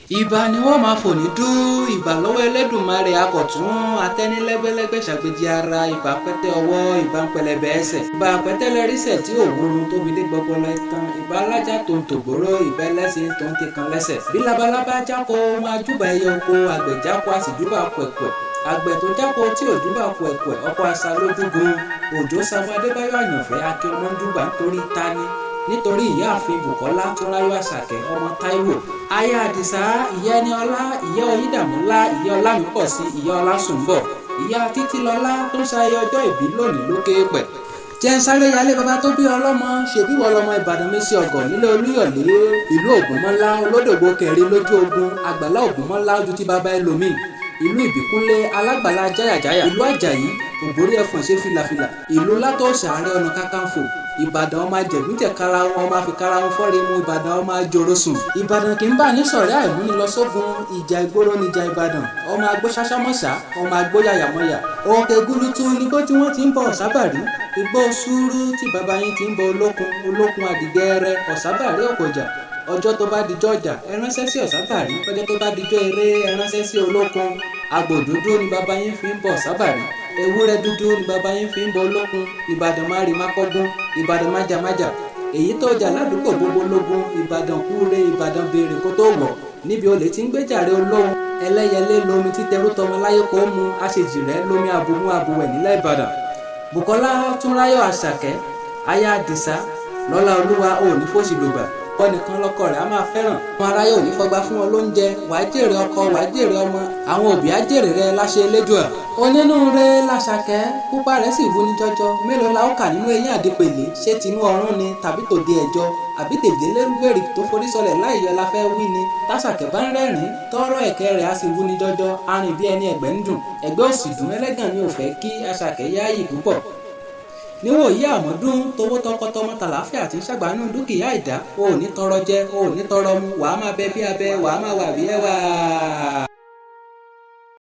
Ìbà ni wọ́n máa fò ní dú ìbà lọ́wọ́ Ẹlẹ́dùmarè akọ̀tún atẹ́nilẹ́gbẹ́lẹ́gbẹ́ ṣàgbéjì ara ìbà pẹ́tẹ́ ọwọ́ ìbà ń pẹlẹbẹ ẹsẹ̀ ìbà pẹ́tẹ́lẹ́rísẹ̀ tí òwúrun tóbi dé gbọgbọlọ itan ìbà alájà tó ń tògbòrò ìbà ẹlẹ́sìn tó ń tẹkan lẹ́sẹ̀. Bí labalábá jáko wọn ajúbà ẹyẹ oko àgbẹ̀ jáko a sì júbà pẹ̀pẹ̀ àgbẹ̀ tó jáko tí òjúbà pẹ̀pẹ̀ ọkọ̀ àṣà lójúgun Òjó Samuel Adébáyọ̀ Àyànfẹ́ Akin Ọmọjúbà nítorí tani nítorí ìyáàfin Bùkọ́lá Túnráyọ̀ Àṣàkẹ́ ọmọ Táíwò aya Àdìsá ìyá Ẹniọlá ìyá Oyídàmọ́lá ìyá Ọlámípọ̀sí ìyá Ọlásùnbọ̀ ìyá Títílọlá tó ń ṣayẹyẹ ọjọ́ ìbí lónìí lókè pẹ̀. Jẹ́ ń sáré yálé bàbá tó bí ọlọ́mọ ṣèbí wọ́n lọ́mọ Ìbàdàn mi sí ọgọ̀ nílé Olúyọ̀lé ìlú Ògúnmọ́lá olódògbò kẹrin lójú ogun àgbàlá Ògúnmọ́lá ojú tí bàbá ẹlòmíì ìlú Ìbíkúnlé alágbàlá jáyàjáyà ìlú Àjàyí ògbórí ẹfọ̀n ṣe filàfilà ìlú Látòòṣà Ààrẹ Ọ̀nà Kakanfò Ìbàdàn ọmọ ajẹ̀gúnjẹ̀kara wọn ọmọ àfikara wọn fọ́re mu Ìbàdàn ọmọ ajoro sùn. Ìbàdàn kì í bá ní sọ̀rẹ́ àìmúni lọ sógun ìjà ìgboro níjà Ìbàdàn ọmọ agbó ṣáṣámọ́ṣá ọmọ agbó yàyàmọ́yà. Òkè gúlútú nígbó tí wọ́n ti ń bọ Ọ̀sábàrí igbó sùúrù tí bàbá yín ti ń bọ Olókun Olókun àdìgẹ́rẹ́ Ọ̀sábàrí ọ̀pọ̀jà ọjọ́ tó bá dijọ́ ọjà ẹ ránṣẹ́ sí Ọ̀sábàrí ọjọ́ tó bá dijọ́ eré ẹ ránṣẹ́ sí Olókun àgbò dúdú ni bàbá yín fi ń bọ Ọ̀sábàrí ewúrẹ́ dúdú ni bàbá yín fi ń bọ Olókun Ìbàdàn má rí má kọ́gún Ìbàdàn májàmájà èyí tó jà ládùúgbò gbogbo lógún Ìbàdàn kúre Ìbàdàn béèrè kó tó wọ̀ níbi olè tí ń gbéjàre olóhùn ẹlẹ́yẹlé lomi títẹrú tọmọ láyé kó mu àṣejì rẹ lomi àbùmú àbùwẹ̀ nílẹ̀ Ìbàdàn. Bùkọ́lá Túnráyọ̀ Àṣàkẹ́ aya Àdìsá lọ́lá Olúwa ò ní fòṣì lògbà kọ́ nìkan lọ́kọ rẹ̀ á máa fẹ́ràn. Àwọn aráyé ò ní fọgbà fún wọn lóúnjẹ wàá jèrè ọkọ wàá jèrè ọmọ àwọn òbí á jèrè rẹ láṣẹ Elédùà. Onínúure làṣàkẹ́ pupa rẹ̀ sì wúni jọjọ mélòó la ó kà nínú eyín àdìpèlé ṣé tinú ọrún ni tàbí tòde ẹ̀jọ àbí tèdè lérúgbèrè tó forí sọlẹ̀ láìyọ la fẹ́ wí ni tàṣàkẹ́ bá ń rẹ́rìn-ín tọ́rọ̀ ẹ̀kẹ́ rẹ̀ á sì wúni jọjọ arìn bí ẹni ẹ̀gbẹ́ ń dùn ẹ̀gbẹ́ òsì dùn ẹlẹ́gàn ni ò fẹ́ kí Àṣàkẹ́ yáàyè púpọ̀ níwòyí àmọ́dún towó tọkọtọmọ tàlàáfíà tí ń ṣàgbánú dúkìá ìdá o ò ní tọrọ jẹ o ò ní tọrọ mu wàá máa bẹ bí abẹ wàá máa wà bí ẹwà.